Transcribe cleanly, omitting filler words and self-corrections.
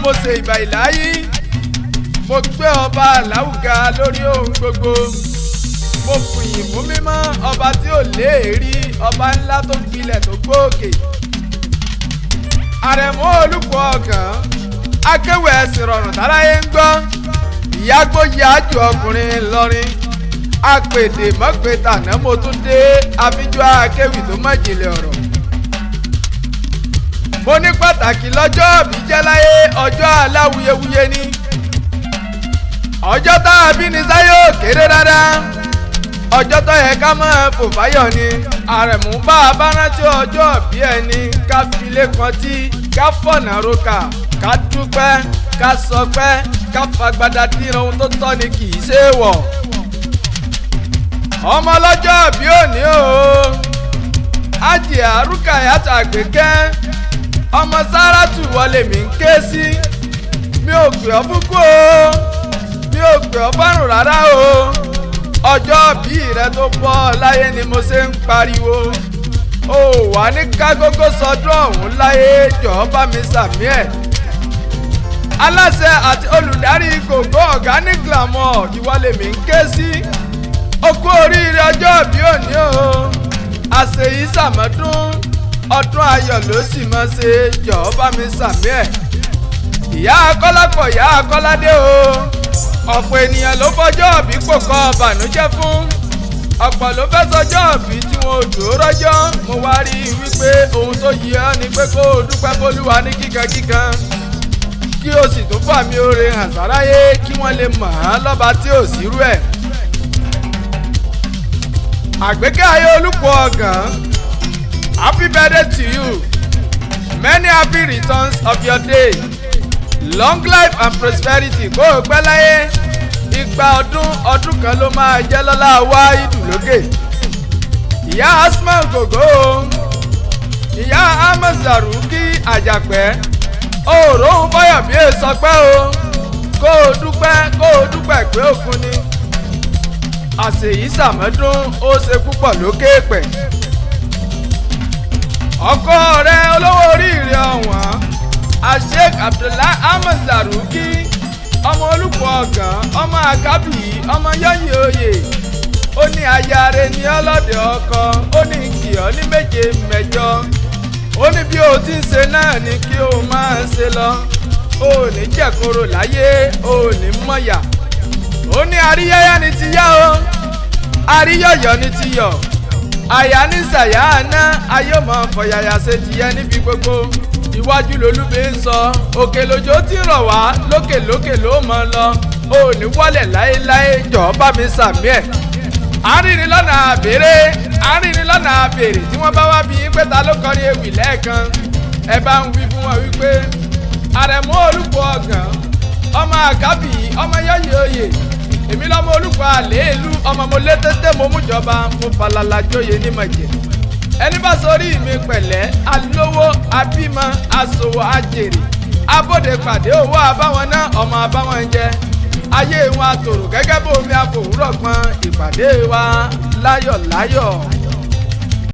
Mo ṣe ìbà ìláyí, mo gbé ọba àláwùká lórí ohun gbogbo. Mo fìyìn fún mímọ́ ọba tí ò léèrí, ọba ńlá tó gbilẹ̀ tó gbóòkè. Àrẹ̀mú Olùpọ̀ Ọ̀gàn, akéwì ẹ̀sìn rọrùn táráyé ń gbọ́, ìyágbóyè àjò ọkùnrin ńlọrin, apèdè mọ́pẹ́ tàná, mo tún dé àfijọ́ akéwì tó mọ̀jìnlẹ̀ ọ̀rọ̀. Mo ní pàtàkì lọ́jọ́ ìbí jẹ́ láyé, ọjọ́ aláwuyewuye ni. Ọjọ́ tá a bí ni sáyé ò kéré rárá, ọjọ́ tó yẹ ká máa fò fáyọ̀ ni. Àrẹ̀mú, bá a bá rántí ọjọ́ ìbí ẹni, ká filé kan tí ká fọ̀nà roka, ká dúpẹ́, ká sọpẹ́, ká fagbada díran, ohun tó tọ́ ni, kì í ṣe é wọ̀. Ọmọ ọlọ́jọ́ ìbí òní o, Ájì Rúkàyátù Àgbékẹ́, ọmọ Sáràtù wọlé mi ń ké sí. Mi ò pè ọ́ fún kú o, mi ò pè ọ́ fárùn rárá o. Ọjọ́ bí rẹ tó bọ́ láyé ni mo ṣe ń pariwo. O wà ní kágógó sọdún ọ̀hún láyé, jọ̀ọ́ bá mi sàmí ẹ̀. Aláṣẹ àti olùdarí Gògó Organic Glamour, ìwọlé mi ń ké sí. O kú oríire ọjọ́ bí òní o, àṣeyí sàmọ́dún, ọdún ayọ̀ ló sì mọ́ ṣe, jọ̀ọ́ bá mi sàmí ẹ̀. Ìyá Akọ́lápọ̀, ìyá Akọ́ládé o, ọ̀pọ̀ ènìyàn ló fọjọ́ òbí pò kọ́ bànújẹ́ fún, ọ̀pọ̀ ló fẹ́ sọjọ́ òbí tí wọn ò dúró rọ́jọ́. Mo wá rí i wípé ohun tó yẹ ọ́ ni pé kó o dúpẹ́ f'Olúwa ní kíkankíkan, kí o sì tún fàmì oore hàn sáráyé, kí wọ́n lè mọ̀ ọ́n lọ́ba tí ò sírú ẹ̀. Àgbékẹ́ ayé Olùpọ̀ Ọ̀gàn, happy birthday to you, many happy returns of your day, long life and prosperity. Kó o pẹ́ láyé, igba ọdún ọdún kan ló máa jẹ́ lọ́lá wá ìdùlókè. Ìyá Asma Gògó, ìyá Ahmed Zaruki Àjàpẹ́, òòrùn fọyọ̀ bí èso pẹ́ o, kó o dúpẹ́, kó o dúpẹ́ pé òkun ni. Àṣèyí sàmọ́dún, ó ṣe púpọ̀ lókè pẹ̀. Ọkọ rẹ olówó oríire ọ̀wọ́n, Asheik Abdullahi Ahmed Zaruki, ọmọ Olùpọ̀ Ọ̀gàn, ọmọ Àkábì, ọmọ Yọ̀yìn Oyè, ó ní ayáre ní ọlọ́dẹ ọkọ, ó ní kì ọ́ ní méje mẹ́jọ, ó ní bí o ti ń ṣe náà ni kí o máa ṣe lọ, ó ní jẹ̀koro láyé, ó ní mọ̀yà. Ó ní àríyáyá ni ti yá o, àríyọ̀yọ̀ ni ti yọ̀, àyà ní sàyà àná, ayé mọ̀ fọ̀yàyà ṣe tìyẹ níbi gbogbo. Iwájú lolúbe ń sọ, òkè lójó tí ń rọ̀ wá, lókè lókè ló mọ̀ lọ, ò ní wálẹ̀ láéláé, jọ̀ọ́ bá mi sàmí ẹ̀. Arìnrìnlọ́nà àbèrè, arìnrìnlọ́nà àbèrè, tí wọ́n bá wá bí pé ta ló kọrin ewì lẹ́ẹ̀kan, ẹ bá ń wí fún wọn wípé Àrẹ̀mú Olùpọ̀ Ọ̀gàn, ọmọ Àkábì, ọmọ Yọ̀yẹ̀ Oyè, èmi lọ́mọ Olùpọ̀ àléèlú, ọmọ mo lé tètè, mo mújọba, mo falala jóye ní mọ̀jẹ̀. Ẹni bá sọrí mi pẹ̀lẹ́, alówó abímọ, aṣòwò ajèrè, abóde pàdé owó, abáwọn náà ọmọ abáwọn jẹ, ayé wọn àtòrò gẹ́gẹ́ bómi àfòwúrọ̀ pọn. Ìpàdé wa láyọ̀ láyọ̀.